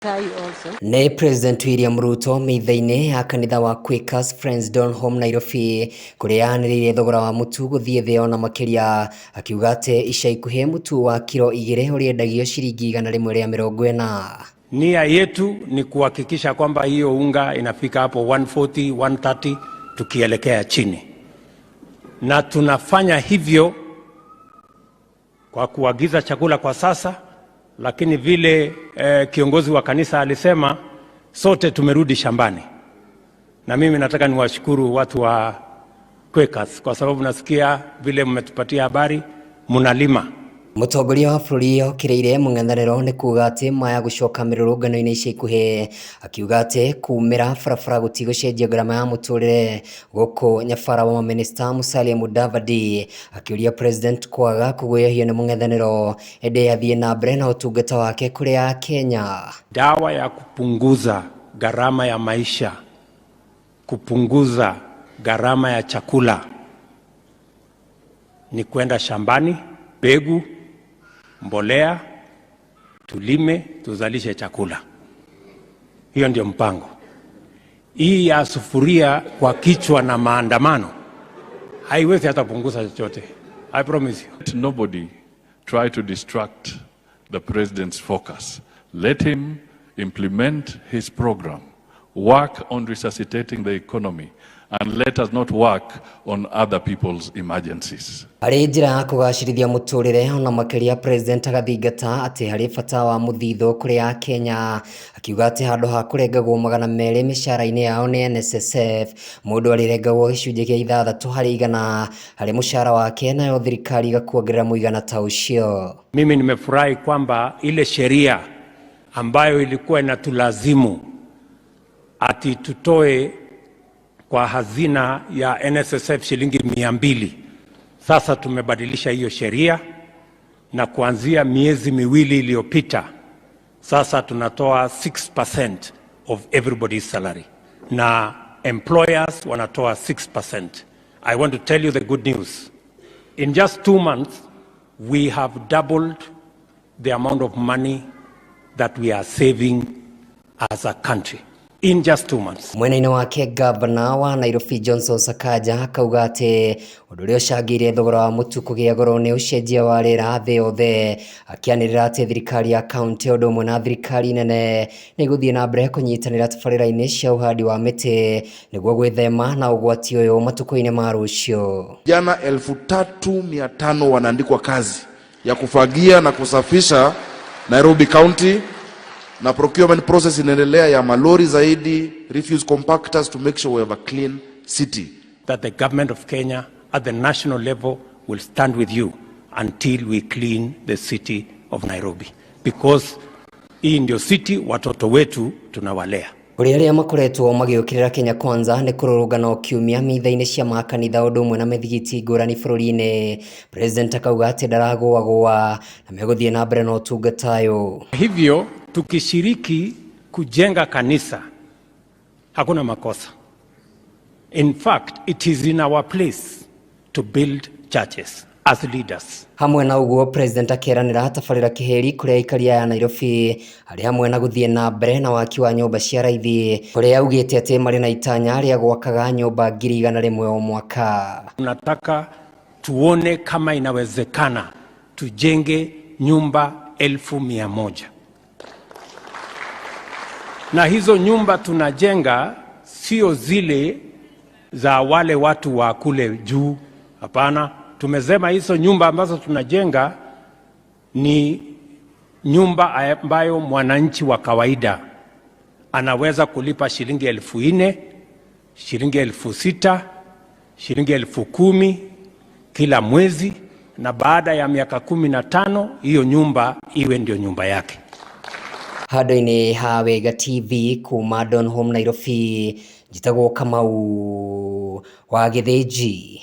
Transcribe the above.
Nĩ President William Ruto mitha-inĩ ya kanitha wa Quakers Friends Donholm Nairobi, kũrĩa anĩrĩire thogora wa mũtu gũthiĩ thĩ ona makĩria, akiuga atĩ ica ikuhĩ mũtu wa kiro 2 ũrĩendagio ciringi 140. Nia yetu ni kuhakikisha kwamba hiyo unga inafika hapo 140, 130 tukielekea chini, na tunafanya hivyo kwa kuagiza chakula kwa sasa, lakini vile kiongozi wa kanisa alisema sote tumerudi shambani, na mimi nataka niwashukuru watu wa Quakers kwa sababu nasikia vile mmetupatia habari mnalima. Mũtongoria wa bũrũri okĩrĩire mũng'ethanĩro nĩ kuga atĩ maya gũcoka mĩrũrũngano-inĩ ica ikuhĩ, akiuga atĩ kumĩra barabara gũtigũcenjia ngarama ya mũtũrĩre, gũkũ nyabara wa mamĩnĩsta Musalia Mudavadi akĩũria president kwaga kũguoyohio nĩ mũng'ethanĩro ĩndĩ athiĩ na mbere na ũtungata wake kũrĩ Akenya. Dawa ya kupunguza gharama ya maisha, kupunguza gharama ya chakula ni kwenda shambani, mbegu, mbolea, tulime, tuzalishe chakula. Hiyo ndio mpango. Hii ya sufuria kwa kichwa na maandamano haiwezi hata kupunguza chochote. I promise you. Let nobody try to distract the president's focus. Let him implement his program, work on resuscitating the economy, and let us not work on other people's emergencies. Harĩ njĩra ya kũgacĩrithia mũtũrĩre ona makĩria, president agathingata atĩ harĩ bata wa mũthithũ kũrĩ Akenya, akiuga atĩ handũ ha kũrengagwo 200 mĩcara-inĩ yao nĩ NSSF, mũndũ arĩrengagwo gĩcunjĩ kĩa 6% harĩ mũcara wake, nayo thirikari ĩgakuongerera mũigana ta ũcio. Mimi nimefurahi kwamba ile sheria ambayo ilikuwa inatulazimu ati tutoe kwa hazina ya NSSF shilingi 200, sasa tumebadilisha hiyo sheria, na kuanzia miezi 2 iliyopita sasa tunatoa 6% of everybody's salary, na employers wanatoa 6%. I want to tell you the good news. In just 2 months we have doubled the amount of money that we are saving as a country. In just 2 months. Mwena-inĩ wake, gavana wa Nairobi Johnson Sakaja akauga atĩ ũndũ ũrĩa ũcangĩire thogora wa mũtu kũgĩa goro nĩ ũcenjia wa rĩera thĩ yothe, akĩanĩrĩra atĩ thirikari ya kaunti ũndũ ũmwe na thirikari nene nĩ ĩgũthiĩ na mbere kũnyitanĩra tabarĩra-inĩ cia ũhandi wa mĩtĩ nĩguo gwĩthema na ũgwati ũyũ matukũ-inĩ ma rũciũ. Vijana 3,500 wanaandikwa kazi ya kufagia na kusafisha Nairobi County, na procurement process inaendelea ya malori zaidi, refuse compactors, to make sure we have a clean city. That the government of Kenya at the national level will stand with you until we clean the city of Nairobi, because hii ndio city watoto wetu tunawalea. Kũrĩ arĩa makoretwo magĩũkĩrĩra Kenya Kwanza nĩ kũrũrũngana o kiumia mitha-inĩ cia makanitha ũndũ ũmwe na mĩthigiti ngũrani bũrũri-inĩ, president akauga atĩ ndaragũagũa na megũthiĩ na mbere na ũtungata ũyũ. Hivyo tukishiriki kujenga kanisa hakuna makosa. In fact, it is in our place to build churches as leaders. Hamwe na ũguo, president akeranĩra tabarĩra kĩhĩri kũrĩ aikari aya Nairobi, harĩ hamwe na gũthiĩ na mbere na waki wa nyũmba cia raithi, kũrĩa augĩte atĩ marĩ na itanya rĩa gwakaga nyũmba 100,000 o mwaka. Tunataka tuone kama inawezekana tujenge nyumba 100,000. Na hizo nyumba tunajenga sio zile za wale watu wa kule juu, hapana. Tumesema hizo nyumba ambazo tunajenga ni nyumba ambayo mwananchi wa kawaida anaweza kulipa shilingi 4,000, shilingi 6,000, shilingi 10,000 kila mwezi, na baada ya miaka 15 hiyo nyumba iwe ndio nyumba yake. Handũ-inĩ ha Wega TV kuma Donholm Nairobi, njĩtagwo Kamau wa Gĩthĩnji.